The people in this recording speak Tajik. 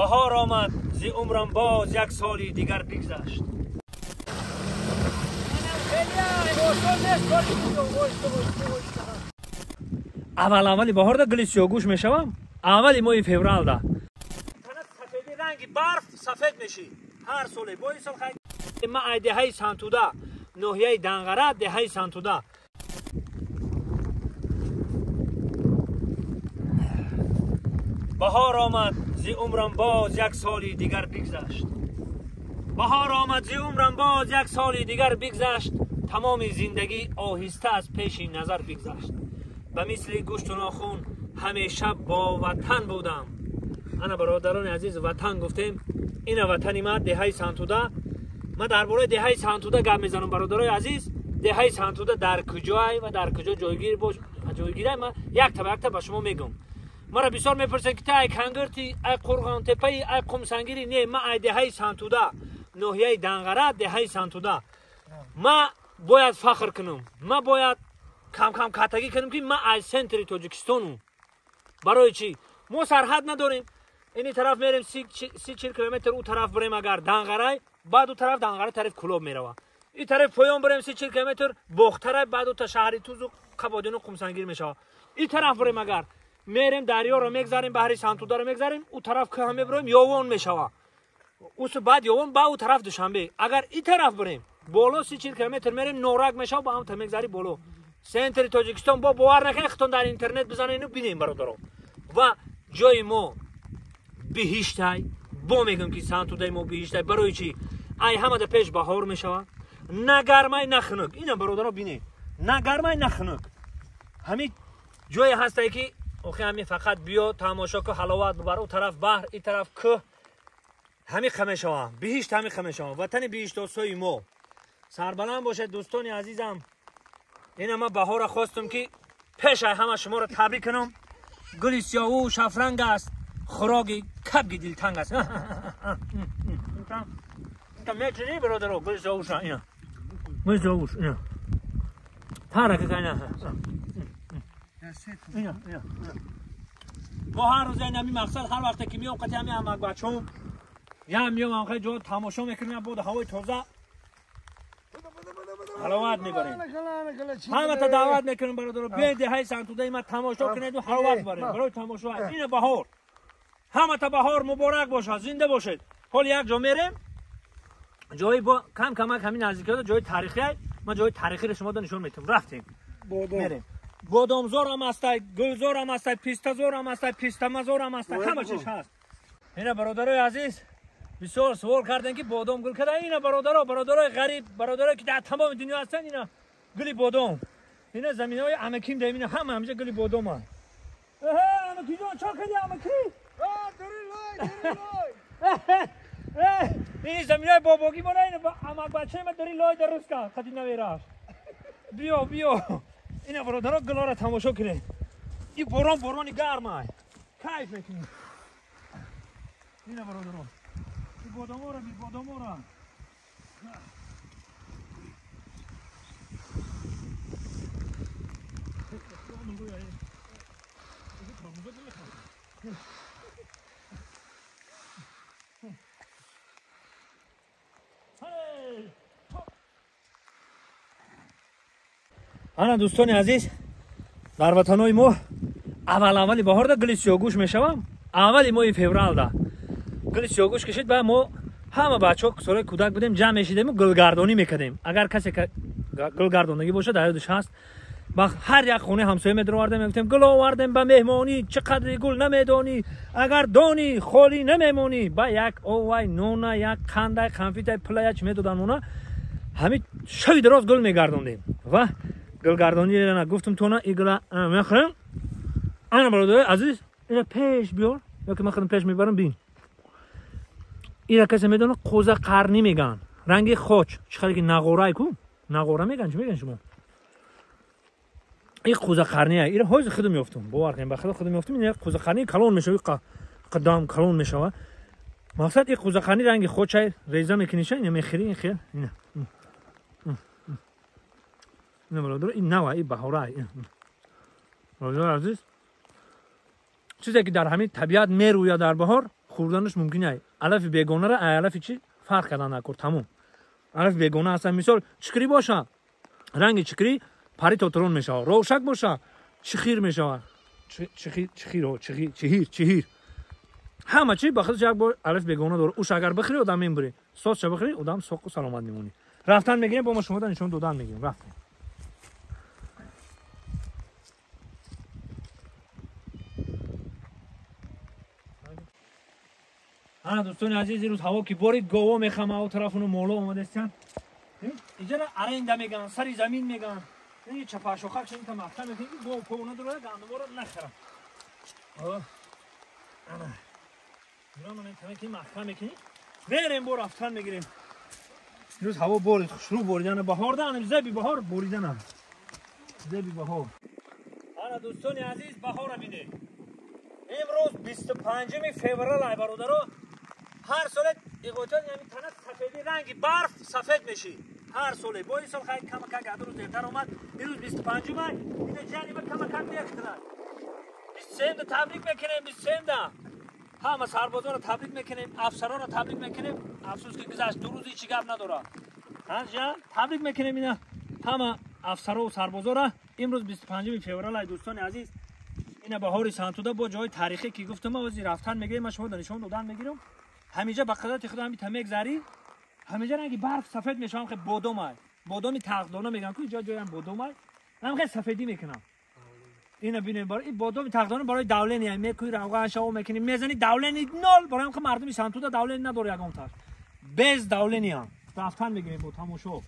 Баҳор омад, зи умрам боз як соли дигар бигзашт. Аввал аввали баҳорда гули сиёҳгӯш мешавам, аввали моҳи февралда. Сафеди ранги барф сафед мешӣ ҳар соле. Бо ин сол ма ай деҳаи Сантуда, ноҳияи Данғара, деҳаи Сантуда. Баҳор омад, зи умрам боз як соли дигар бигзашт. Баҳор омад, зи умрам боз як соли дигар бигзашт. Тамоми зиндагӣ оҳиста аз пеши назар бигзашт. Ба мисли гӯшту нохун ҳамеша бо ватан будам. Ана бародарони азиз, ватан гуфтем, ина ватани ман, деҳаи Сантуда. Ман дар бораи деҳаи Сантуда гап мезанам, бародарои азиз. Деҳаи Сантуда дар куҷое ва дар куҷо ҷойгир бош ҷойгирай, ман якта ба якта ба шумо мегӯм. Мара бисёр мепурсанд ки ту ай Кангирти, ай Қурғонтепаи, ай Қумсангири. Не, ман ай деҳаи Сантуда, ноҳияи Данғара, деҳаи Сантуда. Ман бояд фахр кунам, ман бояд кам-кам катагӣ кунам, ки ман аз центри Тоҷикистонум. Барои чӣ? Мо сарҳад надорем. Ини тараф мерем 30-40 километр, ӯ тараф бирем агар Данғарай, баъд ӯ тараф Данғара тараф Кулоб мерава. Ин тараф поён бирем 30-40 километр Бохтарай, баъд ӯ та шаҳри Тузу, Қабодину Қумсангир мешава. Ин тараф бирем агар мерем дарёро мегзарем, баҳри Сантударо мегзарем, ӯ тараф кӯҳ мебироем, Ёвон мешава. Ӯсу баъд Ёвон, ба ӯ тараф Душанбе. Агар ин тараф бирем боло 30-40 километр мерем, Норак мешава, ба ҳам та мегзари боло. Центри Тоҷикистон. Бо бовар накунед, худтон дар интернет бизанед, бинем, бародаро. Ва ҷои мо биҳиштай. Бо мегӯм ки Сантудаи мо биҳиштай. Барои чӣ? Ай ҳамада пеш баҳор мешава, на гармай, на хунук. Ина бародаро бинед, на гармай, на хунук. Ҳамин ҷое ҳастае ки охи ҳамин фақат биё тамошо ку, ҳаловат бибар. Ӯ тараф баҳр, ин тараф кӯҳ, ҳамин қа мешава биҳишт, ҳамин қа мешава ватани биҳиштосои мо. Сарбаланд бошед, дӯстони азизам. Ина ман баҳора хостум ки пешай ҳама шуморо табрик кунам. Гули сиёҳу шафранг аст, хӯроки кабги дилтанг аст. Мечунӣ, бародаро, гули сиёҳуша? Ина гули сиёҳуш, ина тарака, ина ина ина. Мо ҳар рӯза ин ҳамин мақсад, ҳар вақте ки меом қати ҳамин амакбачом я меом, ҳамхел ҷо тамошо мекунем, боду ҳавои тоза ҳаловат мебарем. Ҳамата даъват мекунем, бародаро, биёед деҳаи Сантудаи ма тамошо кунеду ҳаловат барем. Барои тамошо ина баҳор, ҳамата баҳор муборак бошад, зинда бошед. Ҳол як ҷо мерем, ҷои бо кам камак ҳамин наздикиҳо ҷои таърихӣ. Ман ҷои таърихиро шумо нишон метавам. Рафтем, мерем. Бодомзорам ҳастай, гулзорам ҳастай, пистазорам ҳастай, пистамазорам ҳастай, ҳама чиз ҳаст. Ина бародарои азиз, бисёр суол кардем ки бодом гул када. Ина бародаро, бародарои ғариб, бародарое ки дар тамоми дунё ҳастанд, ина гули бодом. Ина заминаҳои амаким даем, ина ҳама ҳамҷа гули бодом аст. Амакиҷон, чо кади, амаки? Ин заминаҳои бобогӣ мона, ина амакбачаи ма дори лой дарӯз кард, қади навераш. Биё, биё. Ина бародаро, гулоро тамошо кунед. Ин борон борони гармай, кайф мекунед. Ина бародаро, ин бодоморо би, бодоморо. Ана дӯстони азиз, дар ватанҳои мо аввал аввали баҳорда гули сиёҳгӯш мешавам, аввали моҳи февралда гули сиёҳгӯш кашид. Ба мо ҳама бачаҳо солҳои кӯдак будем, ҷамъ мешидему гулгардонӣ мекардем. Агар касе гулгардонагӣ бошад, дар ёдаш ҳаст, ба ҳар як хонаи ҳамсоя медаровардем, мегуфтем: гул овардем ба меҳмонӣ, чӣ қадри гул намедонӣ, агар донӣ холӣ намемонӣ. Ба як овай нона, як қандай, қанфитай, пулая чӣ медодан мона. Ҳамин шаби дароз гул мегардондем. Ва гулгардонӣ гуфтум тона, и гула мехӯрем. Ана бародарои азиз, ина пеш биёр, ё ки ман худам пеш мебарам, бин. Ира касе медона, қӯза қарнӣ меган, ранги хоч, чӣ хеле ки нағорай ку, нағора меган, чӣ меган шумо? Ин қӯза қарния, ира ҳозир худам ёфтум, бовар кунед, ба худо худам ёфтум. Ин қӯза қарнӣ калон мешава, қадам калон мешава. Мақсад ин қӯза қарнӣ ранги хочай, реза мекуниша, ина мехӯри, ин хел, ина ина бародаро, ин нава, ин баҳора. Бародаро азиз, чизе ки дар ҳамин табиат мерӯяд дар баҳор, хӯрданаш мумкин ай. Алафи бегонаро ай алафи чӣ фарқ кардан накор, тамом. Алафи бегона ҳастан, мисол чикрӣ боша, ранги чикрӣ пари тотрон мешавад, ровшак боша чихир мешавад, чихир чихир. Ҳама чӣ ба худаш як бор алаф бегона дорад. Уш агар бихӯри одам мембурӣ, сосша бихӯри одам соқу саломат мемонӣ. Рафтан мегирем, бо мо шумо нишон додан мегирем. Рафтем. Ана дӯстони азиз, имрӯз ҳаво ки борид, гово мехама, о тарафуну моло омадастян. Иҷара аренда меган, сари замин меган. Ин чапашохак шин та маҳкам мекунӣ, гов пона дора, гандуморо нахарам. Ана. Ман ки маҳкам мекунӣ. Мерем бо рафтан мегирем. Имрӯз ҳаво борид, хушрӯ боридан, баҳор да, зеби баҳор боридан. Зеби баҳор. Ана дӯстони азиз, баҳора бинед. Имрӯз 25 феврал ай бародаро. Ҳар соле иғотон яъне тана сафеди ранги барф сафед меши. Ҳар соле. Бо ин сол хай камакак ду рӯз дертар омад. Имрӯз 25 май, ина ҷаниба камакак дертар. 23 табрик мекунем, 23 ҳама сарбозонро табрик мекунем, афсаронро табрик мекунем. Афсӯс ки гузашт, ду рӯз ҳеҷ гап надорад. Ҳа, табрик мекунем ина ҳама афсаро сарбозора. Имрӯз 25 феврал ай дӯстони азиз. Ина баҳори Сантуда бо ҷои таърихӣ ки гуфтам, ози рафтан мегирем, ман шумо нишон додан мегирам. Ҳамиҷа ба қадрати худо ҳами та мегзарӣ, ҳамиҷа ранги барф сафед мешавам, хе бодом ай. Бодоми тағдона меган ку иҷа ҷоям бодом ай. Ҳам хе сафедӣ мекунам. Ина бинем барои ин бодоми тағдона барои давлени ай мекуи равған шаво мекунӣ, мезанӣ давлени нол, барои ҳам хе мардуми Сантуда давлени надорад ягон таш. Без давлени ам. Рафтан мегирем бо тамошо.